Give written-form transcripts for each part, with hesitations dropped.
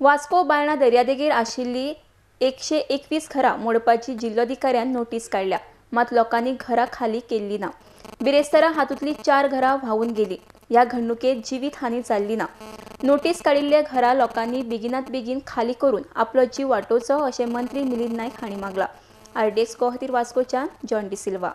वास्को बायणा दर्यादेगेर आशिल्ली 121 घरां मोडपाची जिल्लोधिकाऱ्यान नोटीस काडल्या, मात लोकांनी घरां खाली केल्ली ना। बिरेस्तारा हातूंतली 4 घरां व्हांवून गेली। ह्या घडणुकेत जिवीत हानी जाल्ली ना। नोटीस काडिल्ल्या घरां लोकांनी बेगिनात बेगीन खाली करून आपलो जीव वाटोवचो अशें मंत्री मिलिंद नायक हांणी मागला। आरडीएक्स खातीर वास्कोच्यान जॉन डिसिल्वा।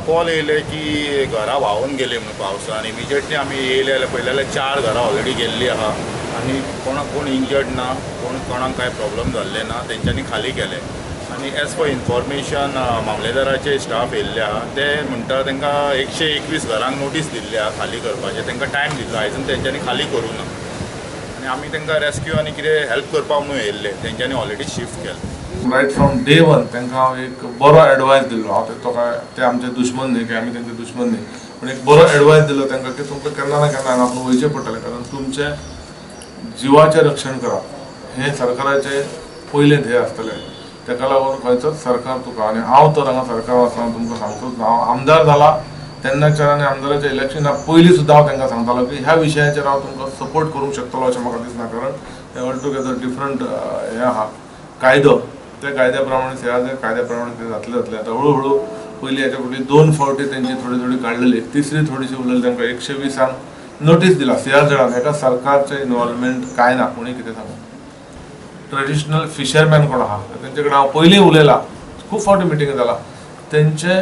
कॉल येयले की घरां व्हांवून गेली म्हणून पावसान। इमिजिएटली आमी येयले जाल्यार पळयलें जाल्यार 4 घरां ऑलरेडी गेल्ली आहा आनी कोणाक कोण इंजर्ड ना, कोण कोणाक कांय प्रॉब्लम जाल्ले ना, तेंच्यांनी खाली केले। आनी एज फॉर इन्फॉर्मेशन मामलेदाराचे स्टाफ येयल्ले आहा, ते म्हणटा तांकां 121 घरांक नोटीस दिल्ली आहा खाली करपाचें, तांकां टायम दिल्लो, आयजून तेंच्यांनी खाली करूं ना। आनी आमी तांकां रेस्क्यू आनी कितें हेल्प करपाक म्हणून येयल्ले, तेंच्यांनी ऑलरेडी शिफ्ट केलें। रायट फ्रॉम डे वन तांकां हांव एक बरो एडवायस दिल्लो। हांव तो काय ते आमचे दुश्मन न्ही की आमी तेंचे दुश्मन न्ही, पूण एक बरो एडवायस दिलो तांकां की तुमकां केन्ना ना केन्ना हांगा आपूण वयचें पडटलें, कारण तुमचें जिवाचें रक्षण करप हें सरकाराचें पयलें ध्येय आसतलें। ताका लागून खंयचोच सरकार तुका, आनी हांव तर हांगा सरकार आसतना तुमकां सांगतोच ना, हांव आमदार जाला तेन्नाच्यान आनी आमदाराच्या इलेक्शना पयलीं सुद्दां हांव तांकां सांगतालो की ह्या विशयाचेर हांव तुमकां सपोर्ट करूंक शकतलो अशें म्हाका दिसना, कारण हें ऑल टुगेदर डिफरंट हें आहा कायदो, त्या कायद्या प्रमाणे सीआरझेड कायद्या प्रमाणे ते जातले जातले। आतां हळू हळू पयलीं हाच्या फावटी 2 फावटी तेंची थोडी थोडी काडलेली, तिसरी थोडीशी उरलेली, तांकां 120 नोटीस दिला सीआरझेडान। हेका सरकारचें इनवॉल्वमेंट कांय ना, कोणी कितें सांगू। ट्रेडिशनल फिशरमॅन कोण आहा तेंचे कडेन हांव पयलीं उलयलां, खूब फावटी मिटींग जाला तेंचे,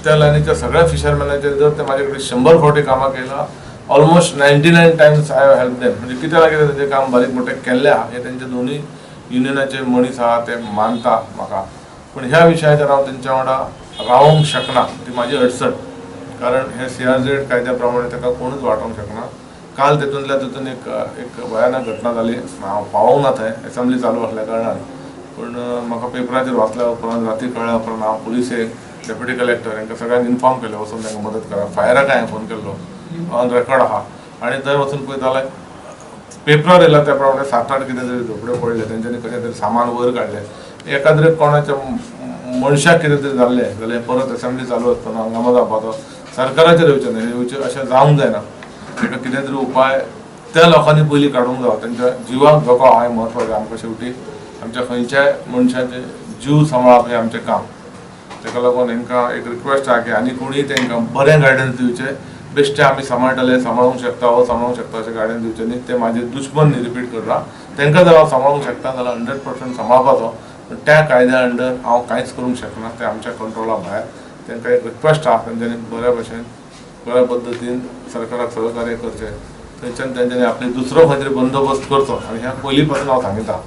त्या लायनीच्या सगळ्या फिशरमॅनाचेर जर ते म्हाजे कडेन 100 फावटी कामाक येयला, almost 99 times I have help them. म्हणजे कितें ना कितें तेंचें काम बारीक मोठें केल्लें आहा, हें तेंचे दोनूय युनियनाचे मनीस आहा ते मानता म्हाका, पूण ह्या विशयाचेर हांव तेंच्या वांगडा रावोंक शकना, ती म्हाजी अडचण, कारण हे सीआरझेड कायद्या प्रमाणे ताका कोणूच वाटोवंक शकना। काल तेतूंतल्या तितून एक एक भयानक घटना जाली, हांव पावोंक ना थंय, एसेंब्ली चालू आसल्या कारणान, पूण म्हाका पेपराचेर वाचल्या उपरांत राती कळ्ळ्या उपरांत हांव पुलिसेक, डेप्युटी कलेक्टर हांकां सगळ्यांक इन्फॉर्म केलें, वचून तांकां मदत करा। फायराक हांवें फोन केल्लो, ऑन रेकॉर्ड आहा, आनी थंय वचून पळयता जाल्यार पेपरार येयला त्या प्रमाणे 7-8 कितें तरी झोपड्यो पडले, तेंच्यांनी कशें तरी सामान वयर काडलें, एकाद्रे कोणाच्या मनशाक कितें तरी जाल्लें जाल्यार परत एसेंब्ली चालू आसतना हंगामा जावपाचो, सरकाराचेर येवचें न्ही, येवचें अशें जावंक जायना। ताका कितें तरी उपाय त्या लोकांनी पयलीं काडूंक जावो, तेंच्या जिवाक धोको आहा हें म्हत्वाचें। आमकां शेवटी आमच्या खंयच्याय मनशाचे जीव सांबाळप हें आमचें काम, ताका लागून हेंकां एक रिक्वेस्ट आहा की आनी कोणीय तेंकां बरें गायडन्स दिवचें, बेश्टें आमी सांबाळटले, सांबाळूंक शकता हो सांबाळूंक शकता अशें गायडन्स दिवचें न्ही। ते म्हाजे दुश्मन न्ही, रिपीट करता, तेंकां जर हांव सांबाळूंक शकता जाल्यार 100% सांबाळपाचो, पूण त्या कायद्या अंडर हांव कांयच करूंक शकना, तें आमच्या कंट्रोला भायर। तेंकां एक रिक्वेस्ट आहा तेंच्यांनी बऱ्या भशेन बऱ्या पद्दतीन सरकाराक सहकार्य करचें, थंयच्यान तेंच्यांनी आपले दुसरो खंय तरी बंदोबस्त करचो, आनी ह्या पयलीं पासून हांव सांगिता।